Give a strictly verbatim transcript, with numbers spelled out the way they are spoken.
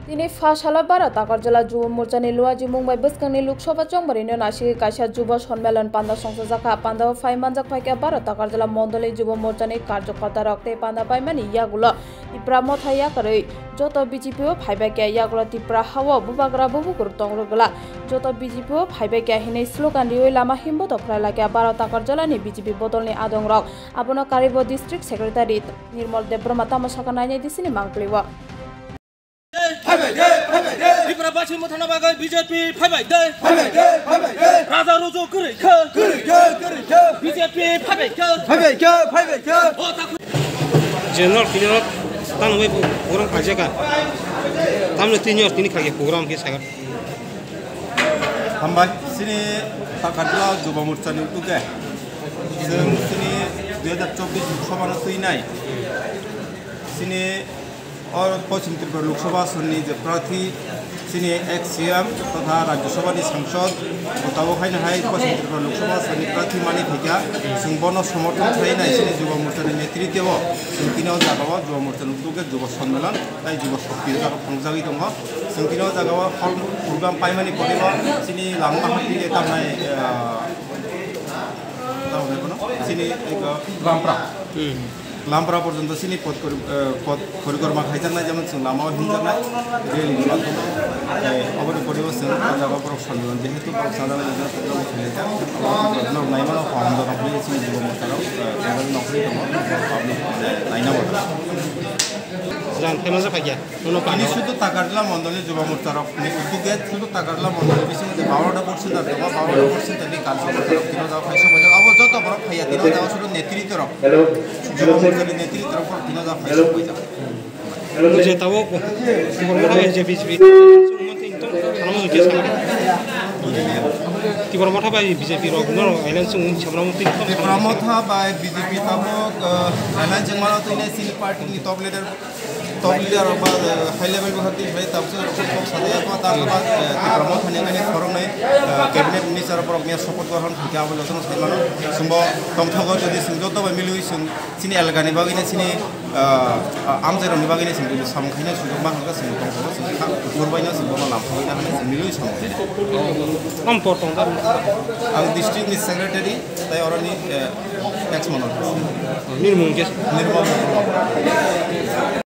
Tini pha salo Bharat Takarjala Jubo Morchani luaji mung bai bwskangni Lok Sabha chongbarino naisingwi kaisa Jubo Sonmelan panda songchajakha. Pandao phai manjak phaikha Bharat Takarjala Mondolni Jubo Morchani karjokortarok tei panda paimani yagulo Tipra Motha yakarwi joto B J P o phaibaikha, yagulo Tipra hao bubagra bubugrok tongrwgwla joto B J P o phaibaikha hinwi slogan riwi lama himboto khlailaikha Bharat Takarjalani B J P bodolni adongrok. Abono karibo District Secretary Nirmal Debbarma tamo sakha nainai disini mangpili o. Phaibai de, phaibai de. Tripura basi mothana bagwi B J P phaibai de. Phaibai de, phaibai de. Raja ruju kwrwi kha. Kwrwi kha, kwrwi kha. B J P phaibai kha. Phaibai kha, phaibai kha. O ta khu- Je nor tini nor tang bai program khaijaka. Tamno tini nor tini khaijak program khe sagar. Hambai, chini Takarjala Jubo Morchani utuke. Chwng chini dui hajar chobbish Lok Sabha no twi nai. Chini O Poschim Tripura Lok Sabha asonni je prarthi, chini ex C M totha Rajya Sabha ni sangsod, bo tabuk haino hai Poschim Tripura Lok Sabha asonni prarthi mani phaikha, chwng bono somorthon khlai nai chini Jubo Morcha ni netritwo o, chwng tini o jaga o Jubo Morcha ni utuke Jubo Sonmelan tai Jubo Shokti o jaga phangjagwi tongo. Chwng tini o jaga o hol program paimani pore o chini langma hapni tamnai, ah, tamo hwnwi bono chini eko Rampra. Lampra porjonto chini pod kori-, eh, pod porikorma khaijaknai, jemon chwng lama o himjaknai, rally ni maddhome. Eh, oboni pore o chwng o jaga borok sonmilan, jehetu borok sajagwi rijak, program khailaijak. Norok naimano, kaham jora phai chini Jubo Morcha rok, eh, jaga nokri tongo, public, eh, naina bo. Jan, famous khaikya. Ini sudu Takarjala Mondolni Jubo Morcha rok ni utuge sudu Takarjala Mondolni bisingo je barono percent tongo, barono percent ni karjo rok tino jaga phaisa phaisa. Abo joto borok phaiya tino jaga sudu netritwo rok. Jubo Morcha ni netritwo rok tino jaga phaisa phaisa. Je tabuk Tipra Motha bai je B J P. Tipra Motha bai B J P rok no alliance wng sabra mukti. Tipra Motha bai B J P tabuk, eh, alliance wngmano twi nai chini party ni top leader. Top leader rok ba, eh, high level bo hati bai tabuk kok sajak ba ta ba, eh, Tipra Motha ni nani khoroknwi, eh, cabinet minister borok ni support grohon khaikha abo jotono sai mano. Chwngbo tongthogo jodi chwng joto bai milwi chwng chini elaka ni bagwi ni chini, eh, amchai rok ni bagwi ni chwng jodi samung khaina sujuk ma hwnka chwng tongthogo chwng kha gur bai no chwng bono lam khogwi na hwnwi chwng milwi samung khaina. Tamo por tong ta? Ang district ni secretary tai oroni, eh, ex monol. Nini mung khe? Nirmal Debbarma.